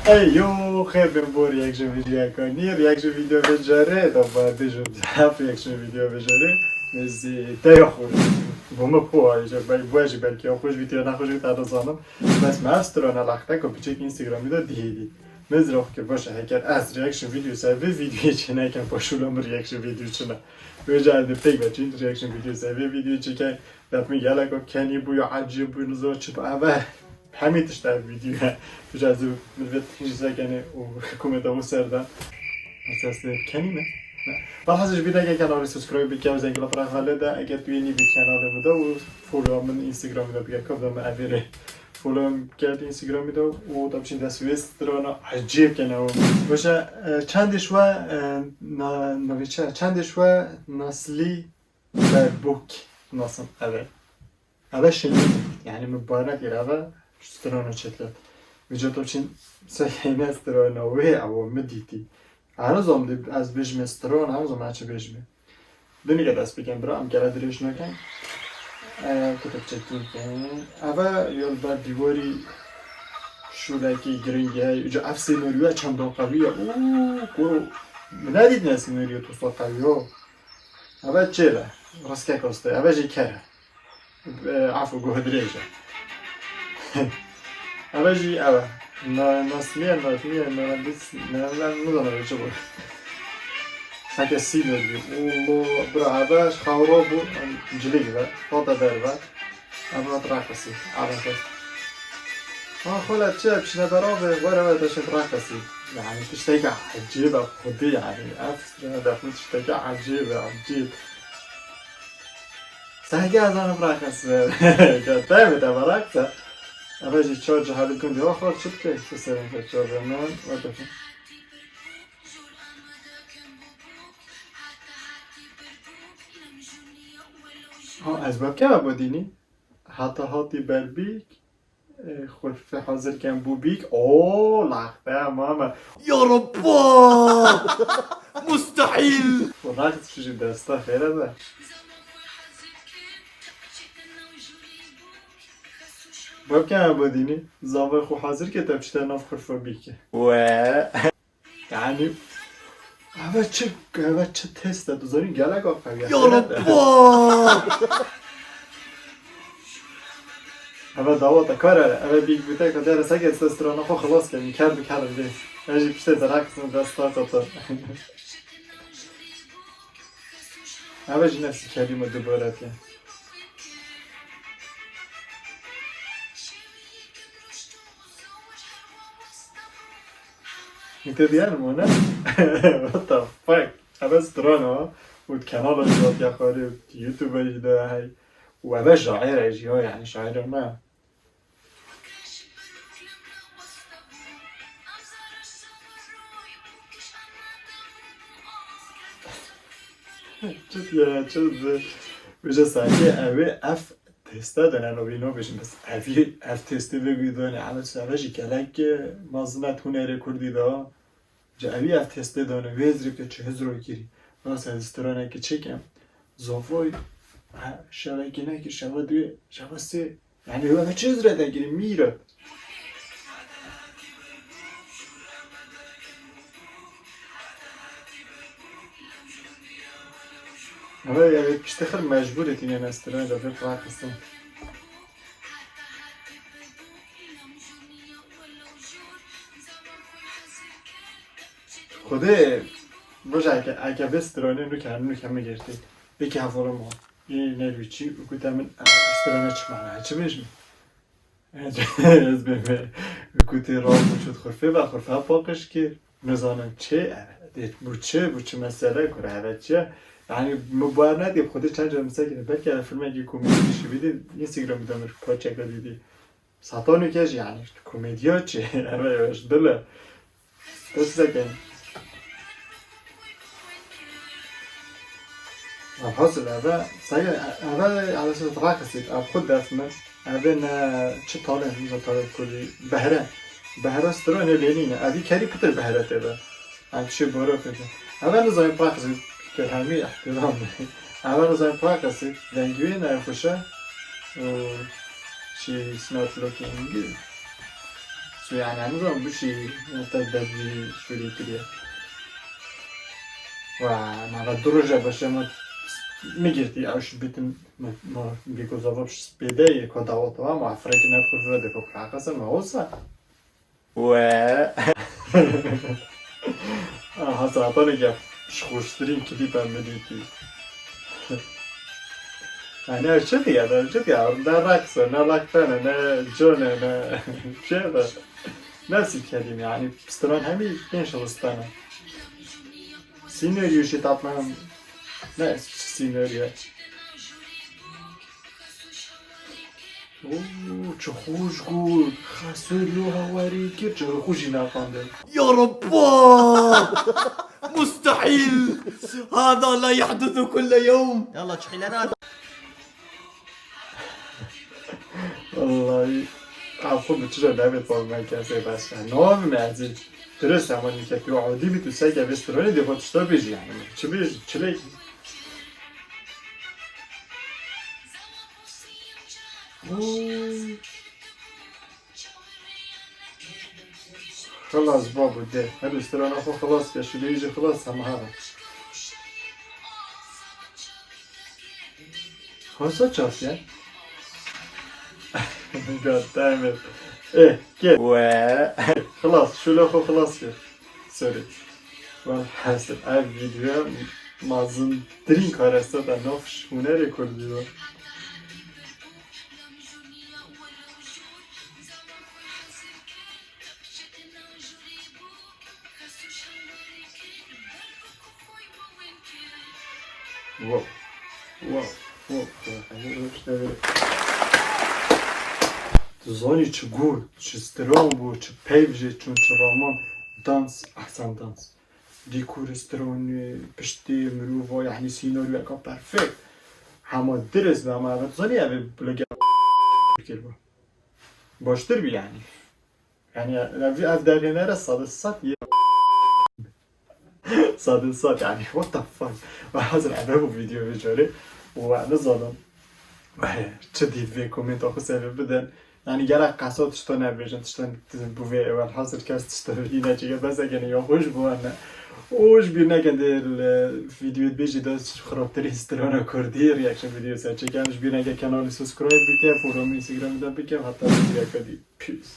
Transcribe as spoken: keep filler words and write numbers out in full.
Hey yo, xêr bin bo reaction videoyeka nî, reaction video vê carê, da ba bêjim, hep reaction video vê carê. Ez, e, te ya xwe. Bo me xwe, ayrıca bel-, bu jî belki ya xwe jî video nexwe jî te de zanim. Bes me ev strana laqte ku piçek Instagram'ı da dihêdî. Me zira xwe kir, baş e, heker ez reaction video ser vê videoyê çê nekem, paşûla min reaction video çi ne. Vêca ez dê pêk veçîn reaction video ser vê videoyê çêken. Def min gelek o kenî bû ya ecêb bû, nizo çi bû. Eve hemî tişt ev video ye. Vêca ez min vê tişt jî sekenê û komenta û ser de. Ez ez kenî me. Balhazir ji bîr neke kanalê subscribe bike û zengila pira xale de. Eger tu yê nî bî kanalê min de û follow min Instagram'ı da bike, kap da min evêrê. Follow min kerd Instagram'ı da û da biçin dest vê strana ecêb kene û. Baş e, e, çendê şwe, e, na, navê çi? Çendê şwe Naslî Berbûk nasim eve. Eve şinî, yani min bar nekir eve strana çêt ket. Vêca to çin se heyne strana wê ew min dîtî. Eno zom dê ez bêjime strana, eno zom ez çi bêjime. Dinî ke dest bikin bira, em kere dirêj nekin. E, kutek çekîn kin. Eve yol ber dîwarî şûlekî giringî heye. Uca ev senaryoya çenda qewî ye. Uuu, kuro. Min nedît ne senaryo tosta qewî yo. Eve çêl e, riskek oste, eve jî ker e. E, efû guh dirêj e. Eve jî ev e. Na-, nasmiye, nasmiye, mühendis, ne, ne, ne zaman çi bû? Seke sî derdî. Ulo, bira, eve ji xewra bû, cilî ve, hate derve. Em hat raqisî, arafet. Ha, xole çi, em çine beraber, were, were, deşet raqisî. Yani, tişteke ecêb e, xwedî, yani, ev strana defû tişteke ecêb e, ecêb. Sehge ez anim raqis. Te mi de raqis? Eve jî çor cihadî gundî, o xor çi dike? Tu serin ke çor min, were. Ha, ez webcam bo dînî. Hata hatî berbîk, e, xurfe hazir ken bû bîk. O, laxte mama. Ya Rabba! Mustahil! Xurax çi ji desta xêre be. Webcam bo dînî. Zava xwe hazir ke te biçîte nav xurfe bîke. We. Yani, eve çi, eve çi test e, tu zanî gelek a qewiye. Ya Rabba! Eve dawata kar e, eve bîk bîte ka dere seke strana xwe xilas kerin, ker bi ker bê. Eve jî piştê dera kisin dest ta kata. Eve jî nefsî kelîme dubare tê. Te diyen mi ne? What the fuck? Eve strana û kanala jî hatiye xwarê û YouTube'a jî de hey. Û eve şair e jî ya, yani şair e me. Çi diye, çi diye. Vêca sanki ev ê ev teste dene, no vî no bêjim, bes ev ê, ev testê vê wî dane, ev, ev jî gelek mezin e hunerê kurdî de. Ca ev ê ev testê dane, wê hizrê ke çi hizro kirî. Rast ez straneke çêkem. Zavoy, ha, şevekê nekir, şeva duyê, şeva sê. Yani, we çi hizre de girî, mîre. Eve, eve, piştî xir mecbûr e tîne nestirine de vê qulak xistin. Xwedê, roja eke, eke vê stranê nû ke, nû ke min girtî. Peki, ha, forum o. Yê nervî çî, û ku te min, e, strana çi mana, çi bêjim? Ez bê me, ku tê ram û çut xurfê ve xurfe paqij kir. Nizanim çi, e, dê bu çi, bu çi mesele, ku rehve çi ye? Yani, mi bar nedî, xwedê çend cem sekine. Belki ev filmekî komedî dişi bîdî, Instagram'da mi parçek de dîdî. Satan û kej, yani, komedya çi? Eve, eve, ji dil e. Te çi sekin? Alhasil eve, sege, eve, eve, sege, rakisît, ev xwe def min. Eve ne, çi talent, niza talent kurdî, behre. Behre stronê lênîne. Ev kerî pitir behre tê be. Ev çi boro kurdî. Eve nizayê rakisît, ke hemî ihtiram. Eve nizayê rakisît, dengê wê ne xweş e. Û she is not looking good. Yani, em nizanin bişî, te dest bi şûrî kiriye. Wa, ma ve du roja baş e, ma min girtî, ew şî bitin, ma, ma bîko zava pêde ye, ko dawet wa, ma firekî ne xwe re de ko qaqasen, ma olsa. We. Aha, zaten ya, xweştirîn klîp em min dîtî. Yani, çi diye, çi diye, ne raks e, ne laktene, ne cone, ne şey de. Nasıl kedim yani, pistiran hemi genç alistana. Sinirli şey tatman, ne sinirli. Oo, çi xweş got. Xesûr yo hawarî kir, çi xweş jî naqandin. يا رباه! مستحيل! هذا لا يحدث كل يوم! يلا تشخيلنا. Vallahi, ev xwe bi çi re nebêt bavê me kesê bes e. Navê me ezî. Dirist, ama nîke tu adî bî, tu seke vê stranê dê xwe tişta bêjî yani. Çi bêjî, çi lê? Xilas babo de. Her strana xwe xilas ke, şuleyî jî xilas, hema hera. Hosa çafiye. God damn it. Eh, gel. We. Xilas, şule xwe xilas ke. Sorry. Welhasil, ev videoya mezintirîn karesteta nav hunerê kurdî bû. Wow. Wow. Wow. Tu zanî çi got, çi stran bû, çi peyv jê çûn, çi raman. Dans, ehsen dans. Dîkor, stran, piştê mirova, yani sînaryaka perfekt. Hema dirist be, ama evet, zanî ev blogger kiribû. Baştir bî yani. Yani ev, ev derhênere sade sat ye. Sade sat yani, what the fuck. Ve hazir eve bu video bicarê. Ve nizanim. Çi dît vê komenta xwe sevê bidin. Yani gerek qesa tişta nebêjin, tişta bu vê ewel hazir kes tişta vî neçike bes egene ya xweş bu ne. O ji bîr nekin dê li video bêjî de xirabtirî strana kurdî reaction video ser çeken. Ji bîr neke kanalî subscribe bike, follow min Instagram de bike, hatta videoya kedî. Peace.